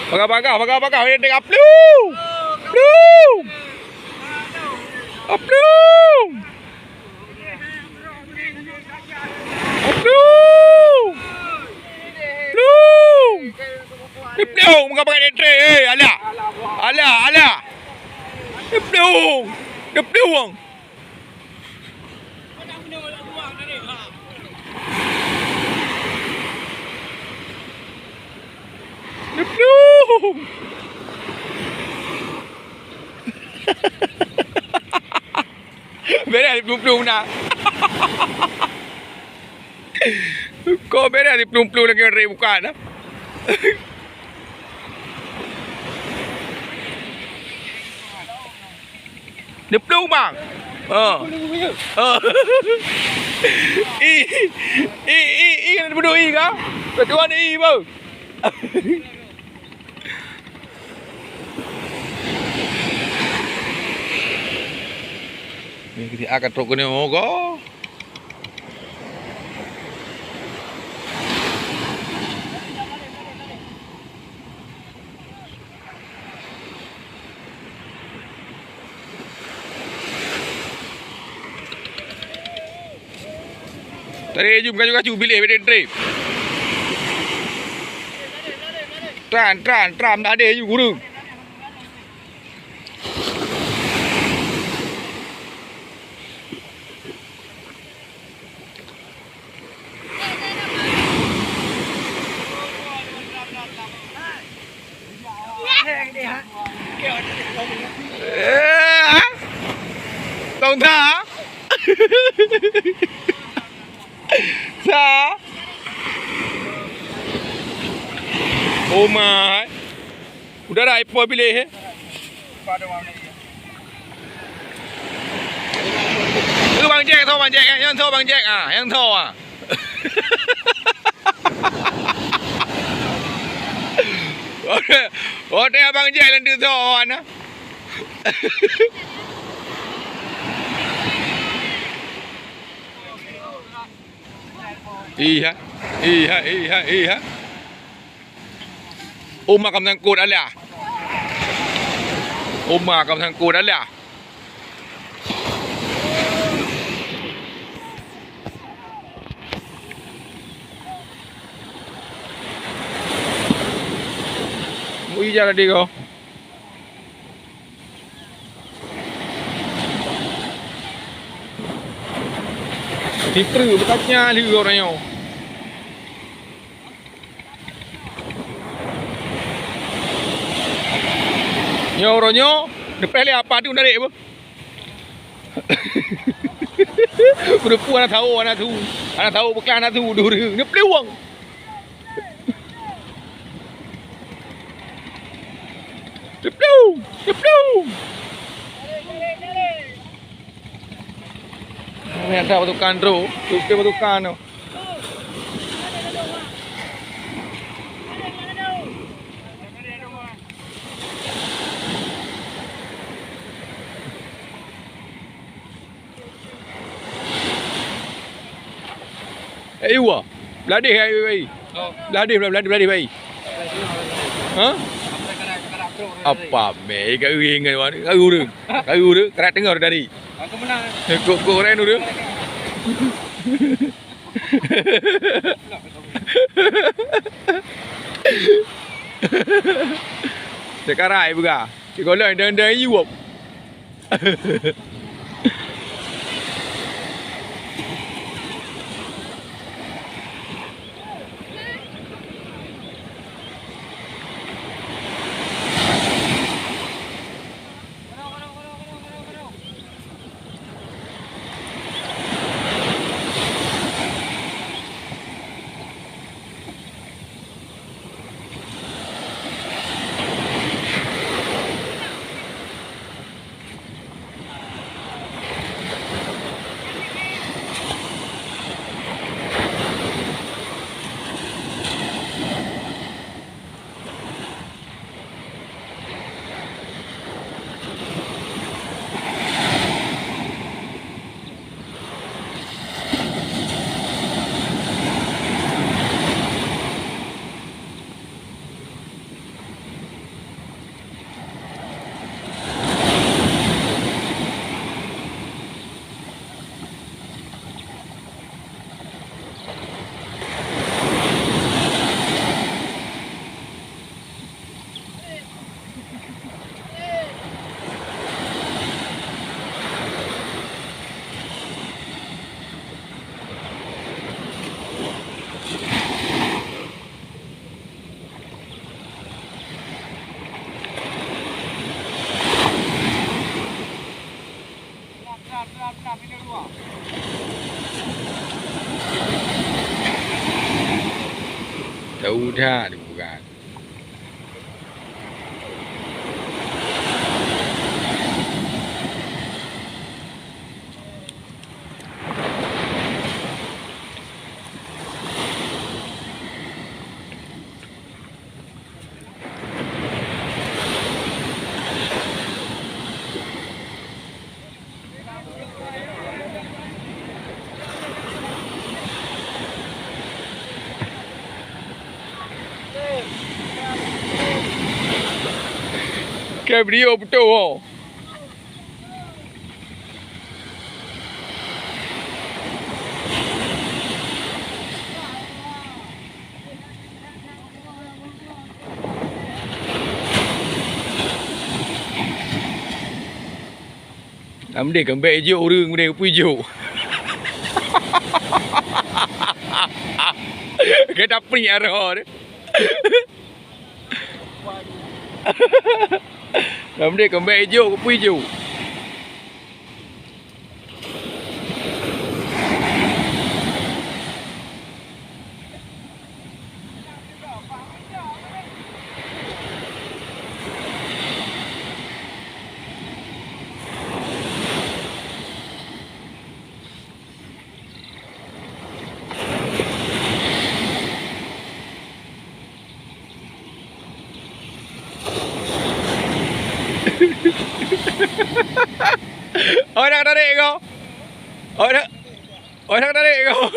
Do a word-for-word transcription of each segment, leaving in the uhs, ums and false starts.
Bagah-bagah, bagah-bagah, dia tengah plung. Plung. Ah, plung. Ah, plung. Plung. Dia plung, bagah-bagah dia tengah. Eh, alah. Alah, alah. Dia plung. Dia plung. Diplum. Beda diplum-plum na. Kok beda diplum-plum lagi rek bukan? Diplum bang. Ha. Ha. I, i, i, i, kena dibunuh i ka? Ketua ni i bang. Ni kita akan trok kena moga. Tadi jum kaju-kaju biléh beda trip. Tran, tran, tran, dah ada ju kurung. Eh, tong ta. Sa. Oh my. Udah dah ipo biléh eh. Tu bang Jack, tu bang Jack, yang tu bang Jack ah, yang tu ah. Oke, oke abang Jack lanjut tu awan ah. Iya, iya, iya, iya. Uma kam sangkut alah. Uma kam sangkut alah. Ui, jalan dia kau. Sitreu beukatnya lheueh uroe nyoe. Nyoe uroe nyoe, leupeh lé apa tu narék beuh. Beureupu aneuk sawo, aneuk su. Aneuk sawo beuklah aneuk su, duri. Neupleueng. Teuplung! Teuplung! Nyata batu kan tu, tu batu kan tu. Eh, iwa. Beladih ai, ai. Beladih, beladih, beladih, ai. Ha? Apa meh ka uring ngan wan? Ka ureueng. Ka ureueng, karat teungoh dari. Aku menang. Kok, kok orang ureueng? Sekarang ai buka. Cik Golong dang-dang yup. Tahu that dibuka. Keu brio beutôi ho. Lam deh keumbek ijok ureueng, deh keupeue ijok. Ka taprik aroe deh. Lam deh keumbek ijok, keupeue ijok. Oh, nak tarik kau? Oh, nak, oh, nak tarik kau?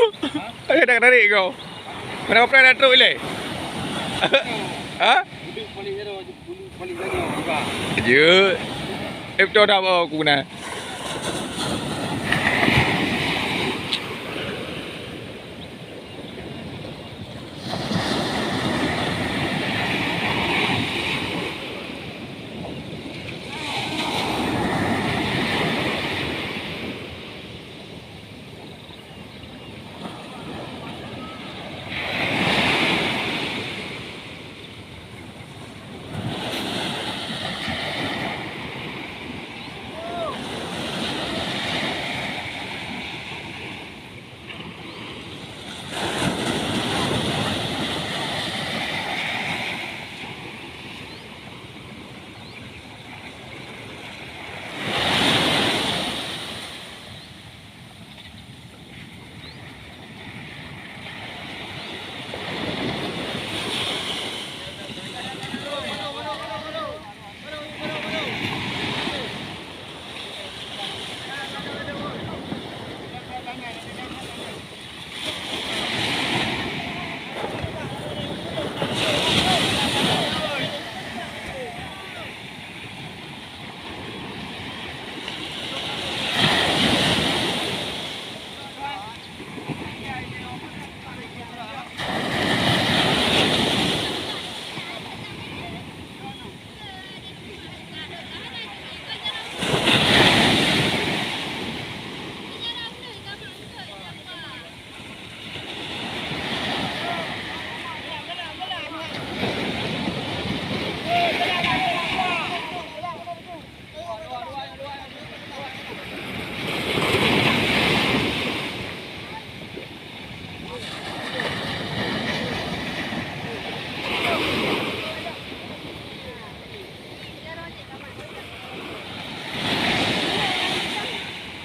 Oh, nak tarik kau? Mana kau pernah trok ilai? Ha? Jeuet. Eh, beutôi dah bawa aku kena.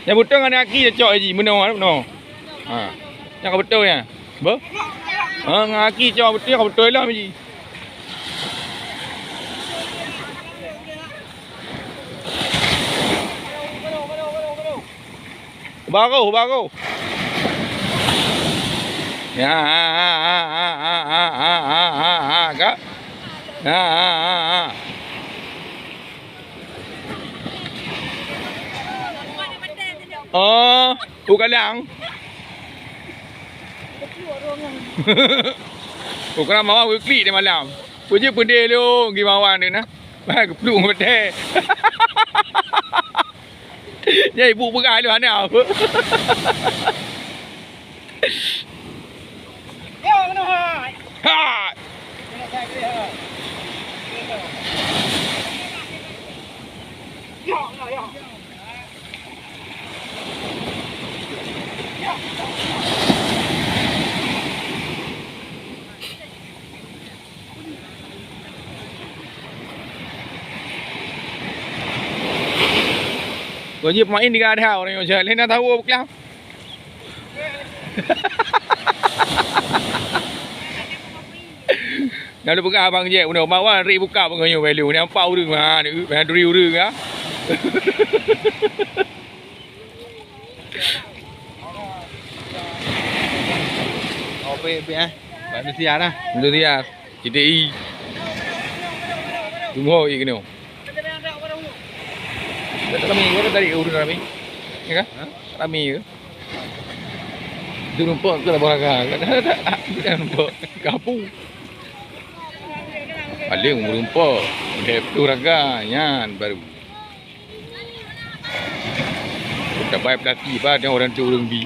Nyang beutôi ngon aki cocok ji, meunoe, meunoe. Ha. Nyang ka beutôi nyan. Beuh? Ha, ngon aki cocok beutôi, ka beutôi lom ji. Baroh, baroh. Ya, ha, ha, ha, ka? Ya, ha, ha, ha. Oh, u kalang. Ukeue mawar geuklik di malam. Peue jeuet peudeh lôn gimawan ni na. Bah geuplueng ngon batèe. Nyan ibu peugah lôn hana. Hai. Jih pemain tiga ada orang yang jalan, nak tahu apa kelam. Lalu peugah abang Jack, udah bawa rik buka pengeunyoe value. Nampak ureueng, ha, duri ureueng, ha. Oh, pek, pek, eh. Bak Nusia nah. Nusia. C T I. Jumho i keunoe. Dah ramé ke tadi ureueng ramé? Ya kan? Ha? Ramé ke? Jeuet nampak ke laboh raga? Jeuet nampak kapu. Paling meureumpok, deh peutuh raga nyan baru. Tabai peulati ba, tengok ureueng tu ureueng bi.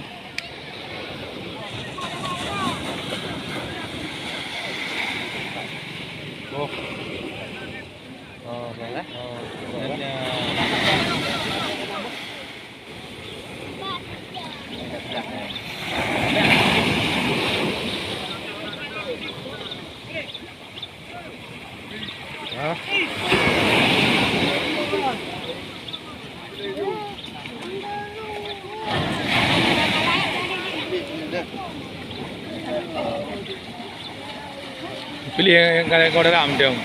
Oh. Oh, boleh. Oh, boleh. Pilih yang, yang kau dalam dong.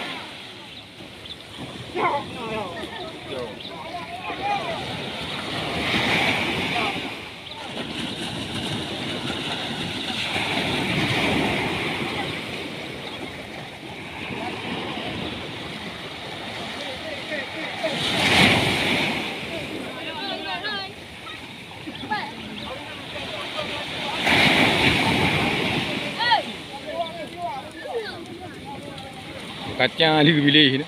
Kacang lheueh biléh ni.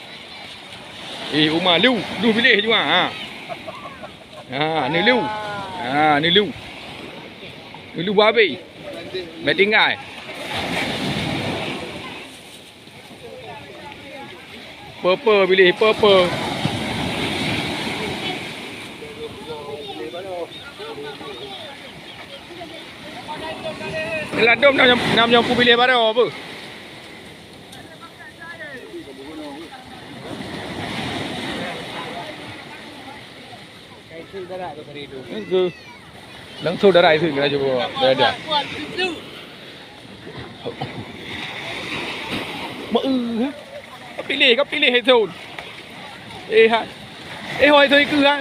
Eh, Uma, lheueh, lheueh biléh jua, ha. Ha, ni lheueh. Ha, ni lheueh. Ni lheueh babé. Bèk tinggai. Peue-peue biléh, peue-peue. Ladôm nam, nam nyang kubiléh baroe beuh. Itu. Langsung darai tu kena cuba berada. Meu, ha? Ka piléh, ka piléh hai thon. Eh, ha. Eh, hai thon ikeu, ha.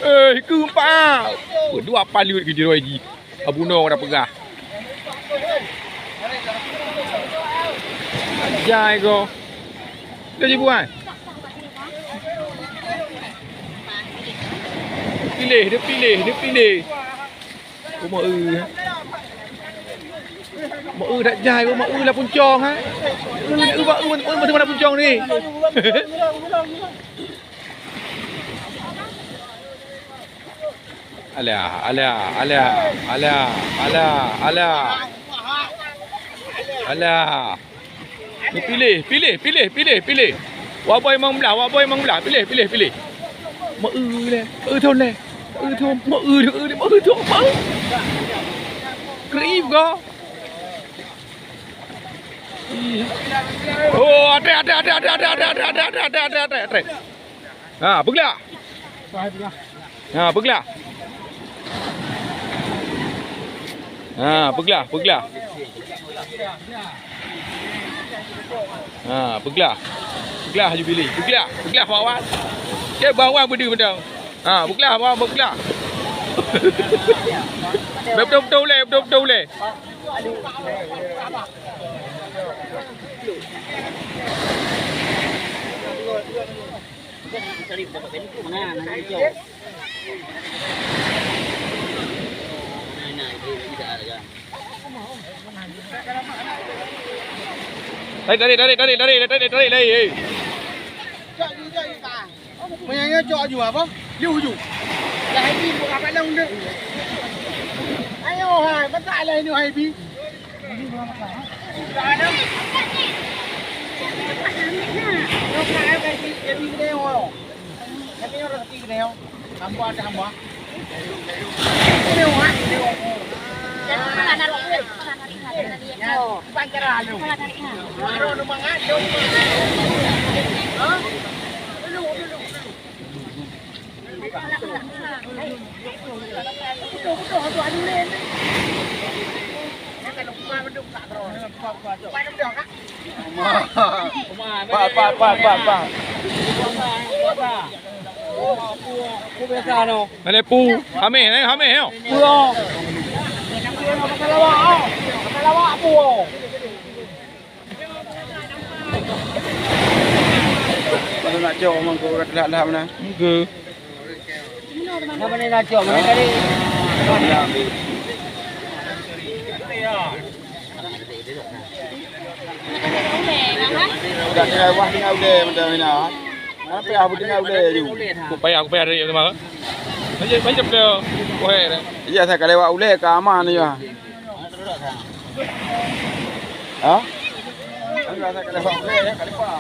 Eh, ikeu empat. Dua palut ke juroi ji. Abu no dah peugah. Jai go. Dia ji buai. Piléh, dia piléh, dia piléh. Oh, meu. Meu that jai, meu lah puncong, ha. Eu, eu, eu, eu, eu, eu, puncong ni. Alah, alah, alah, alah, alah, alah. Alah. Ni piléh, piléh, piléh, piléh, piléh. Wak boy mang blah, wak boy mang blah. Piléh, piléh, piléh. Meu lé, eu thon lé. Eu thon, meu, eu, eu, meu thon, meu. Krip go. Oh, até, até, até. Ha, peuglah. Ha, peuglah. Ha, peuglah, peuglah. Ha, peuglah. Peuglah laju biléh. Peuglah, peuglah bak wan. Cit bak wan beudeuh mantong. Ha, peuglah bak wan, peuglah. Beutôi-beutôi ulèe, beutôi-beutôi ulèe. Tarik, tarik, tarik, tarik, tarik, tarik, tarik, tarik, eh. Meunyoe nyoe cok aju apa? Liu aju. Dah haji buka padang dek. Ayo hai, masa lah ini hai bi. Pak, pak, pak, pak, pak. Ada pu, hamil, eh, hamil, yo. Kalau nak cok, memang kau kata dah, dah mana? Enggak. Mana nak cok, mana tadi? Dah tinggal wah, tinggal udah, macam mana? Apa ya, aku tinggal udah je. Aku payah, aku payah dari kemarin. Macam, macam dia. Wah, ya. Iya, saya kalau lewat udah, keaman ya. Ha? Kan rasa kena buat boleh ya, kali pak.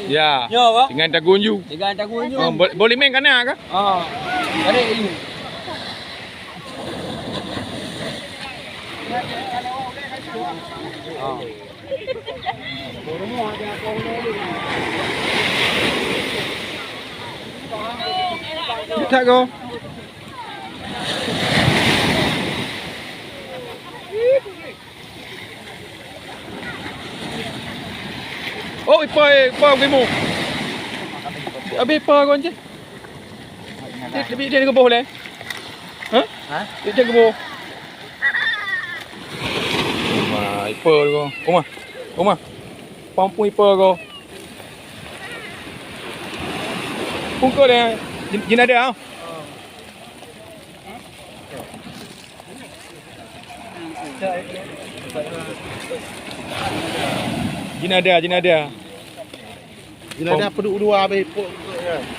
Ya. Nyoe, Pak. Dengan tagun ju. Dengan tagun ju. Oh, bo-, boleh main kana kah? Ah. Tarik ju. Ah. Kita go. Oh, ipa, ipa, ipa. Habis ipa kon je. Dia, dia, dia geboh leh. Ha? Ha? Dia, dia geboh. Wah, ipa tu. Uma. Uma. Pampung ipa ko. Pungkot dia. Jin, jin ada ah. Jin ada, jin ada. Jin ada peuduek dua habéh ipok.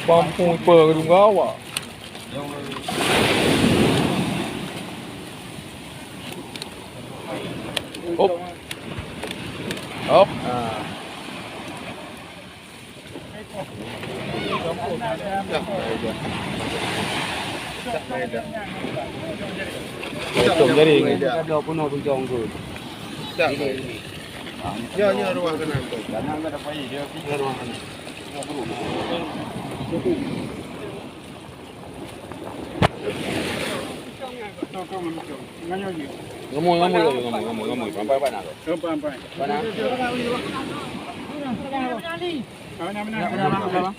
Pampung ipa ke dungga awak. Op. Op. Potong jaring. Ada pun orang jong tu. Ya, ya, ruang kanan tu. Ya, ruang kanan. Ngamui, ngamui, ngamui, ngamui, ngamui. Pampai, pampai. Pampai. Pampai.